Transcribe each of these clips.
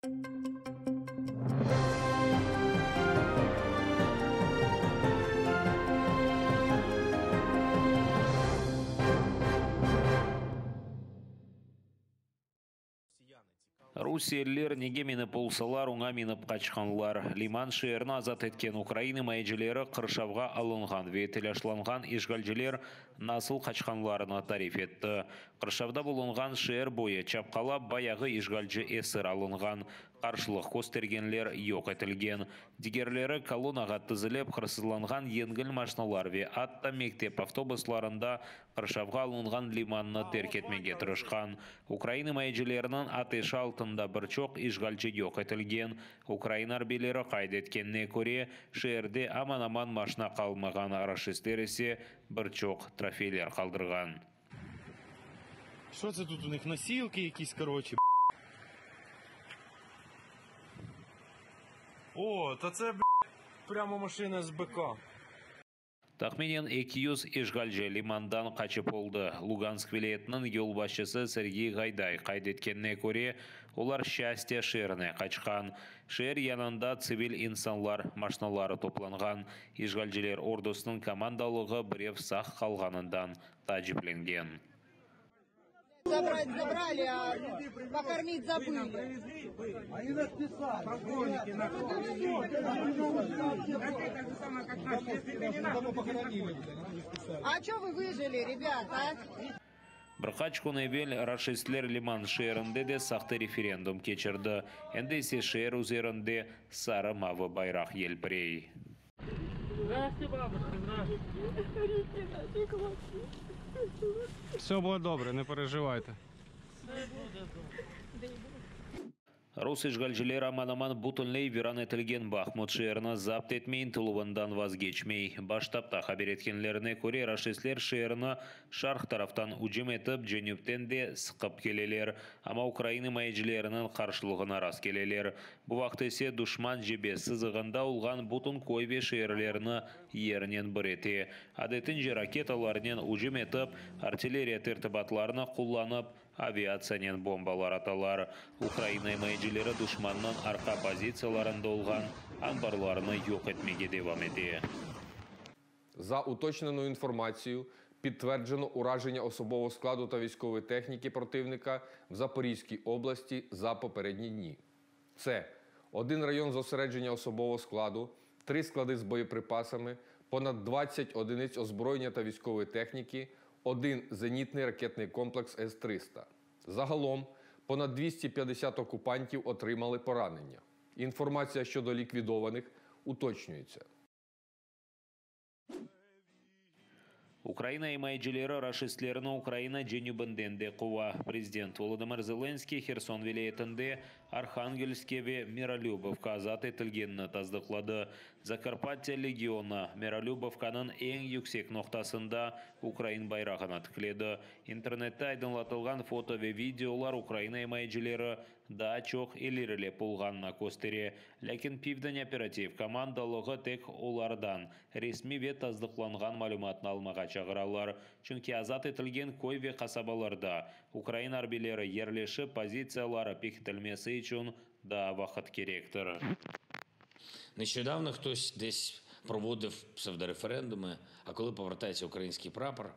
Rusiyeliler nege minip olsalar, oña minip qaçqanlar. Liman şeerini azat etken ukrain imayecileri qırşavğa alınğan ve telâşlanğan işğalciler nasıl qaçqanlarını tarif etti. Qırşavda bulunğan şeer boyu çapqalap bayağı işğalci esir alınğan, qarşılıq köstergenler yoq etilgen. Digerleri kolonnağa tizilip, hırsızlanğan yengil maşnalar ve atta mektep avtobuslarında qırşavğa alınğan limannı terk etmege tırışqan. Ukrain imayecileriniñ ateşi altında bir çoq işğalci yoq etilgen. Ukrain arbiyleri qayd etkenine köre, şeerde aman-aman maşna qalmağan, raşistler ise bir çoq trofeyler qaldırğan. Що це тут у них носилки якісь, короче, О, та це, прямо машина з БК. Tahminen 200 işğalci limandan qaçıp oldı. Lugansk vilâyetiniñ yolbaşçısı Serğiy Ğayday qayd etkenine köre, olar Şçastâ şeerine qaçqan. Şeer yanında tsivil insanlar maşnaları toplanğan. İşğalciler ordusınıñ komandalığı birev sağ qalğanından taaciplengen. Забрать забрали, а покормить забыли. Они нас писали. Полковники, на Так же самое, как наши. Если ты не наш, похоронили, блядь, А что вы выжили, ребят, а? Bir qaç kün evel raşistler Liman şeerinde de sahte referendum keçirdi. Endi ise şeer üzerinde sarı-mavı bayraq yelpirey. Здрасте, бабушка, здрасте. Все буде добре, не переживайте. Rus işğalcileri aman-aman bütünley viran etilgen Bahmut şeerini zapt etme ıntıluvından vazgeçmey. Baş ştabda haber etkenlerine köre, raşistler şeerni şarq taraftan ücüm etip, cenüpten de sıqıp keleler, amma ukrain imayecileriniñ qarşılığına rastkeleler. Bu vaqıt ise duşman cebe sızığında olğan bütün köy ve şeerlerni yernen bir ete. Adetince raketalarnen ücüm etip, artilleriya tertibatlarını qullanıp, aviatsiyanen bombalar atalar. Ukraina imayecileri duşmannıñ arqa pozitsiyalarında olğan anbarlarını yoq etmege devam ete. За уточненою інформацією, підтверджено ураження особового складу та військової техніки противника в Запорізькій області за попередні дні. Це один район зосередження особового складу, три склади з боєприпасами, понад 20 одиниць озброєння та військової техніки, один зенітний ракетний комплекс С-300. Загалом понад 250 окупантів отримали поранення. Інформація щодо ліквідованих уточнюється. Ukraina imayecileri raşistlerni Ukraina cenübinden de quva. Prezident Volodımır Zelenskıy Herson vilâyetinde Arhangelske ve Mirolübovka azat etilgenini tasdıqladı. Zakarpattâ legionı Mirolübovkanıñ eñ yüksek noqtasında ukrain bayrağını tikledi. İnternette aydınlatılğan foto ve videolar Ukraina imayecileri daa çoq ilerilep olğanını köstere. Lâkin Pivden operativ komandalığı tek olardan resmiy ve tasdıqlanğan malümatnı almağa çağıralar, çünki azat etilgen köy ve qasabalarda ukrain arbiyleri yerleşip pozitsiyaları pekitilmesi içün daa vaqıt kerektir. Нещодавно хтось десь проводив псевдореферендуми, а коли повертається український прапор,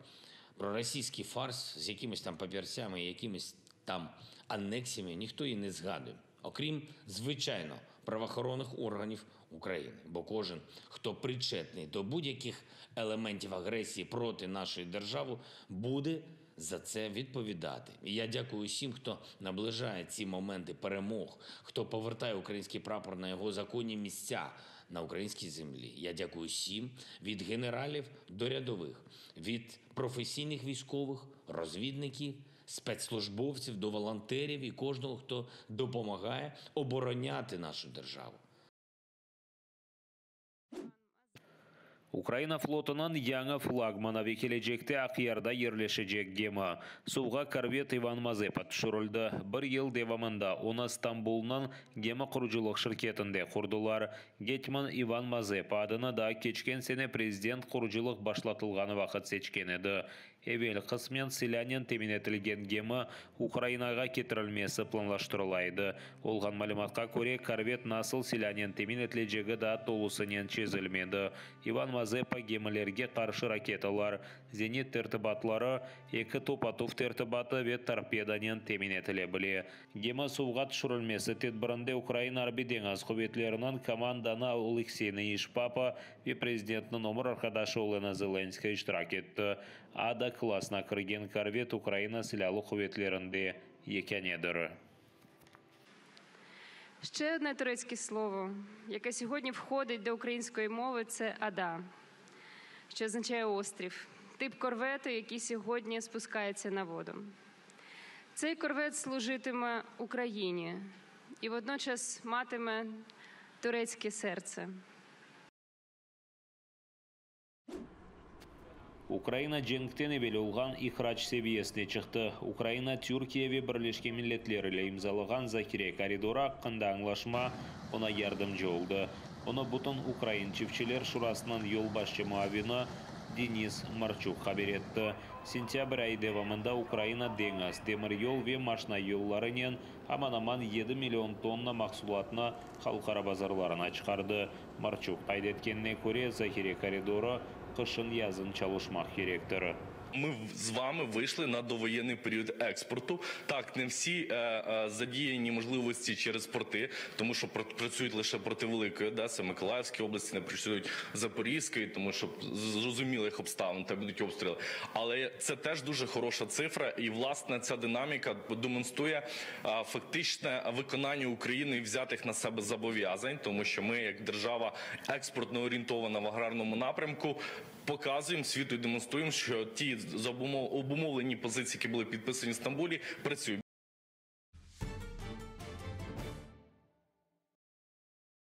проросійський фарс з якимись там папірцями і якимись там анексіями ніхто і не згадує, окрім, звичайно, правоохоронних органів України. Бо кожен, хто причетний до будь-яких елементів агресії проти нашої держави, буде за це відповідати. І я дякую усім, хто наближає ці моменти перемог, хто повертає український прапор на його законні місця на українській землі. Я дякую всім від генералів до рядових, від професійних військових, розвідників, спецслужбовців до волонтерів і кожного, хто допомагає обороняти нашу державу. Ukraina flotunıñ yañı flagmanı ve kelecekte Aqyarda yerleşecek gemi, suvğa korvet İvan Mazepa tüşürildi. Bir yıl devamında onı Stambulnıñ gemi qurucılıq şirketinde qurdılar. Getman İvan Mazepa adını daa keçken sene prezident qurucılıq başlatılğanı vaqıt seçken edi. Evel, qısmen silânen temin etilgen gemi Ukrainağa ketirilmesi planlaştırıla edi. Olğan malümatqa köre, korvet nasıl silânen temin etilecegi daa tolusınen çezilmedi. İvan Mazepa gemilerge qarşı raketalar, zenit tertibatları, eki top atuv tertibatı ve torpedanen temin etile bile. Gemi suvğa tüşürilmesi tedbirinde Ukraina Arbiy-deñiz quvetleriniñ komandanı Oleksiy Neyijpapa ve prezidentniñ ömür arqadaşı Olena Zelenska iştirak etti. Ada klasına kirgen korvet Ukraina Silâlı quvetlerinde yekânedir. Ще одне турецьке слово, яке сьогодні входить до української мови, це ада, що означає острів, тип корвету, який сьогодні спускається на воду. Цей корвет служитиме Україні і водночас матиме турецьке серце. Ukraina cenkten evel olğan ihrac seviyesine çıqtı. Ukraina Türkiye ve Birleşken Milletler ile imzalağan zahire koridorı aqqında añlaşma oña yardımcı oldı. Bunı Bütün ukrain çiftçiler şurasınıñ yolbaşçı muavini Denis Marçuk haber etti. Sentâbr ayı devamında Ukraina deñiz, demiryol ve maşna yollarınen aman-aman 7 million tonna mahsulatnı halqara bazarlarına çıqardı. Marçuk qayd etkenine köre, zahire koridorı qışın-yazın çalışmaq kerektir. Ми з вами вийшли на довоєнний період експорту. Так, не всі е, е, задіяні можливості через порти, тому що працюють лише порти Великої Одеси, Миколаївської області, не працюють Запорізької, тому що з зрозумілих обставин там будуть обстріли. Але це теж дуже хороша цифра, і власне ця динаміка демонструє е, фактичне виконання України взятих на себе зобов'язань, тому що ми, як держава експортно орієнтована в аграрному напрямку, показуємо світу і демонструємо, що ті обумовлені позиції, які були підписані в Стамбулі, працюють.